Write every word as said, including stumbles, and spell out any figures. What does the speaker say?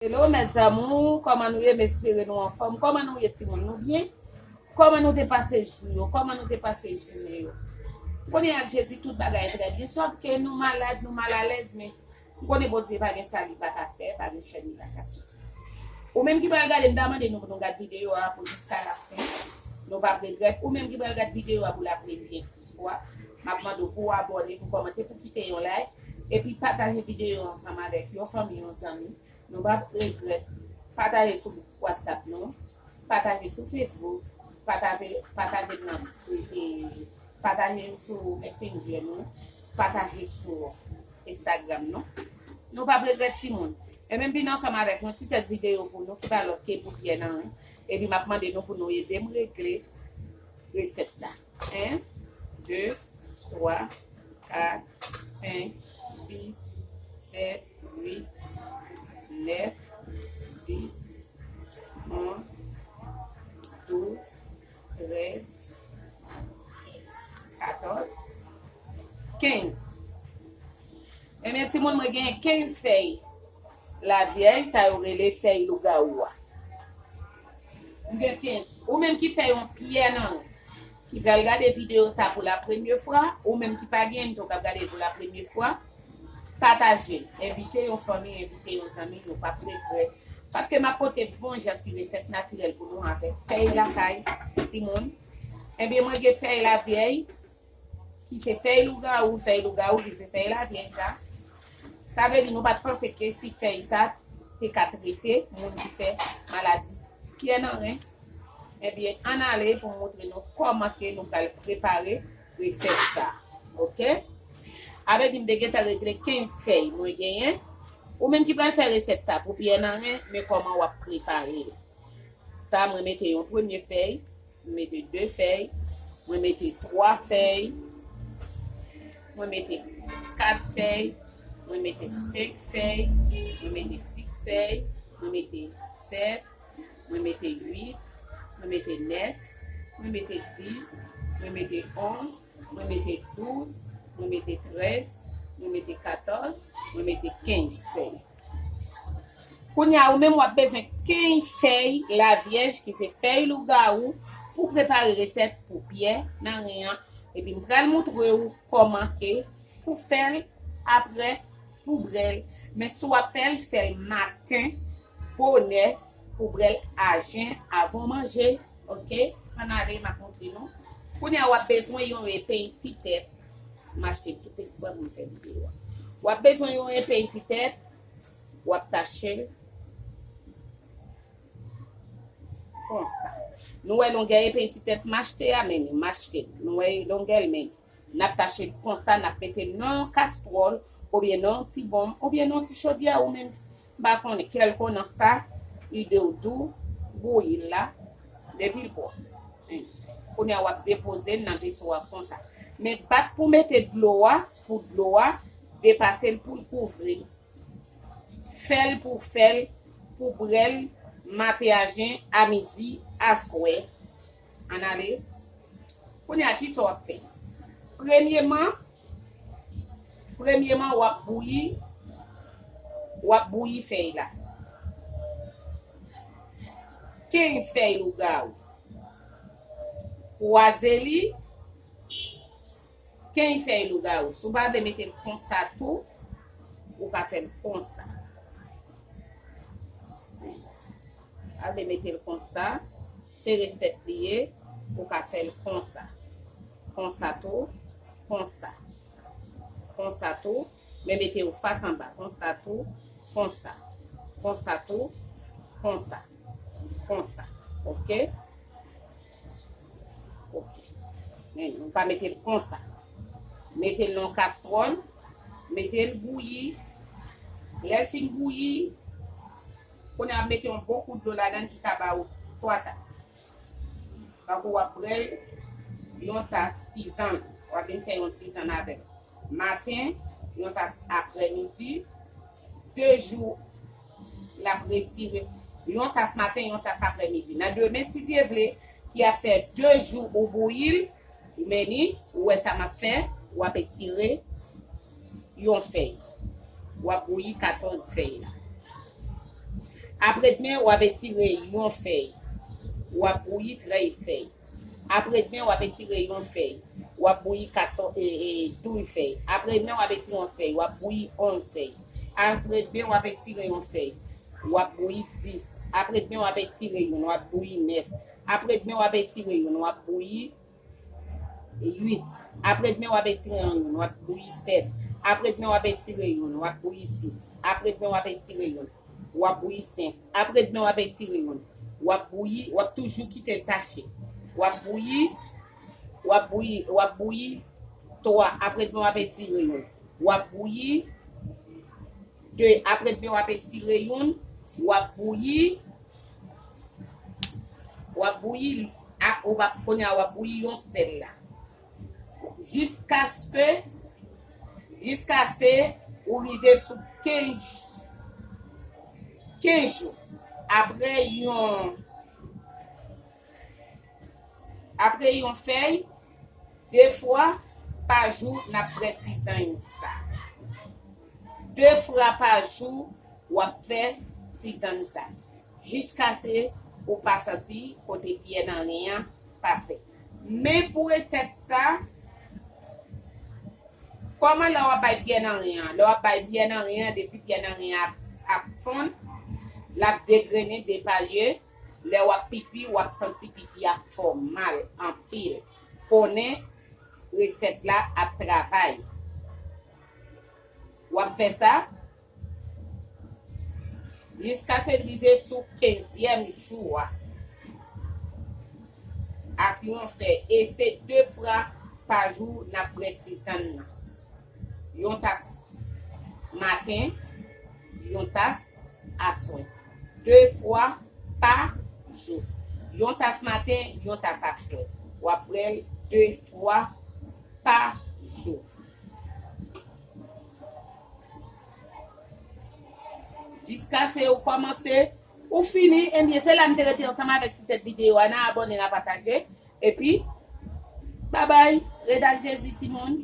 Hello mes amours, kòman nou ye? M espere nou anfòm. Kòman nou ye timoun? Nou byen? Kòman nou te pase jou yo? Kòman nou te pase jounen yo? M konnen ak Jezi tout bagay trè byen, sòf ke nou malad, nou malalèz, men m konnen Bondye pa gen sa li pa ka fè, pa gen chèn li pa kase. Ou menm ki pral gade, m ta mande nou pou nou gad videyo a pou jiska lafen. Nou p ap regrèt. Ou menm ki pral gad videyo a pou la premyè fwa, m ap mande w pou w abòne, pou w kòmante, pou w kite yon like, epi pataje videyo ansanm avèk yon fanmi, yon zanmi. Nou p ap regrèt. Pataje sou WhatsApp nou, pataje sou Facebook, pataje, pataje nan, e, e, pataje sou Messenger nou, pataje sou Instagram nou. Nou p ap regrèt timoun. E menm vin ansanm avèk yon ti tèt videyo pou nou ki pa lòt ke pou Pyè nan ren. Epi m ap mande nou pou nou ede m regle resèt la. En, de, twa, kat, senk, sis, sèt, uit, nèf, dis, onz, douz, trèz, katòz, kenz. Ebyen, timoun, mwen gen kenz fèy lavyèj, sa yo rele fèy lougawou a. M gen kenz. Ou menm ki fè yon pyè nan ou, ki pral gade videyo sa pou la premye fwa, ou menm ki pa gen, to k ap gade l pou la premye fwa, pataje l. Envite yon fanmi, envite yon zanmi, nou p ap regrèt. Paske m ap pote bon jan ti resèt natirèl pou nou avèk fèy lakay, timoun. Ebyen, mwen gen fèy lavyèj, ki se fèy lougawou, fèy lougawou, ki se fèy lavyèj la. Sa vle di nou pa t panse ke si fèy sa te ka trete moun ki fè maladi pyè nan ren. Ebyen, ann ale pou m montre nou kòman ke nou pral prepare resèt sa. Oke? Sa vle di m te gentan regle kenz fèy mwen genyen. Ou menm ki pral fè resèt sa pou pyè nan ren, men kòman w ap prepare l. Sa, mwen mete yon premye fèy, mwen mete de fèy, mwen mete twa fèy, mwen mete kat fèy, mwen mete senk fèy, mwen mete sis fèy, mwen mete sèt, mwen mete uit, mwen mete nèf, mwen mete dis, mwen mete onz, mwen mete douz, mwen mete trèz, mwen mete katòz, mwen mete kenz fèy. Kounye a, ou menm w ap bezwen kenz fèy lavyèj, ki se fèy lougawou, pou prepare resèt pou pyè nan ren an. Epi m pral montre w kòman ke pou fè l, aprè pou bwè l. Men si w ap fè l, fè l maten, bonè, pou bwè l ajen avan w manje. Oke? Ann ale, m ap montre nou. Kounye a, w ap bezwen yon epenn ti tèt. M achte l tout eksprè pou m fè videyo a. W ap bezwen yon epenn ti tèt. W ap tache l konsa. Nou wè longè epenn ti tèt m achte a, men m achte l. Nou wè longè l, men n ap tache l konsa, n ap mete l nan yon kastwòl, oubyen nan yon ti bonm, oubyen nan yon ti chodyè, ou menm, m pa konnen, kèlkonk nan sa ide w di w, bouyi l la, depi l bon. Kounye a, w ap depoze l nan veso a konsa. Men bat pou mete dlo a, pou dlo a depase l, pou l kouvri l. Fè l pou fè l, pou bwè l, maten, ajen, a midi, aswè. Ann ale. Kounye a, kisa w ap fè? Premyeman, premyeman, w ap bouyi, w ap bouyi fèy la. Kenz fèy lougawou. Kwaze li, kenz fèy lougawou. Si w pa vle mete l konsa tou, ou ka fè l konsa. Pa vle mete l konsa, se resèt li ye, ou ka fè l konsa. Konsa tou, konsa. Konsa tou, men mete yo fas anba. Konsa tou, konsa. Konsa tou, konsa. Konsa. Oke? Oke. Men, nou ka mete l konsa. Mete l nan yon kastwòl. Mete l bouyi. Lè l fin bouyi, kounye a w ap mete yon bon kout dlo ladan l ki ka ba ou twa tas. Tankou w ap bwè l yon tas tizann. W ap vin fè yon tizann avè l. Maten, yon tas aprèmidi, de jou, l ap retire yon tas maten, yon tas aprèmidi. Nan demen, si Dye vle, ki ap fè de jou ou bouyi l, ou mennen, ou wè sa m ap fè, w ap etire yon fèy. W ap bouyi katòz fèy la. Apre demen, w ap etire yon fèy. W ap bouyi trèz fèy. Apre demen, w ap etire yon fèy. W ap bouyi katò-, e, e, douz fèy. Apre demen, w ap etire yon fèy. W ap bouyi onz fèy. Apre demen, w ap etire yon fèy. W ap bouyi dis. Apre demen, w ap etire youn. W ap bouyi nèf. Apre demen, w ap etire youn. W ap bouyi uit. Apre demen, w ap etire yon youn, w ap bouyi sèt. Apre demen, w ap etire youn, w ap bouyi sis. Apre demen, w ap etire youn, w ap bouyi senk. Apre demen, w ap etire youn, w ap bouyi, w ap toujou kite l tache. W ap bouyi, w ap bouyi, w ap bouyi twa. Apre demen, w ap etire youn, w ap bouyi de. Apre demen, w ap etire youn, w ap bouyi, w ap bouyi, a, w ap, kounye a, w ap bouyi yon sèl la. Jiskaske, jiskase ou rive sou kenz, kenz jou. Apre yon, apre yon fèy, de fwa pa jou n ap bwè tizann sa. De fwa pa jou w ap fè tizann sa. Jiskase ou pa santi kote pyè nan ren an pase. Men pou resèt sa, kòman lè w ap bay pyè nan ren an? Lè w ap bay pyè nan ren an, depi pyè nan ren an ap, ap fonn, l ap degrennen, depalye. Lè w ap pipi, w ap santi pipi a fè w mal anpil. Konnen resèt la ap travay. W ap fè sa jiskaske l rive sou kenzyèm jou a. Ak yon fèy, e se de fwa pa jou n ap bwè tizann nan. Yon tas maten, yon tas aswè. De fwa pa jou. Yon tas maten, yon tas aswè. W ap bwè l de fwa pa jou. Jiskaske ou kòmanse, ou fini, ebyen, se la m te rete ansanm avèk ti tèt videyo a. N a abòne, n a pataje. Epi, babay, red ak Jezi, timoun.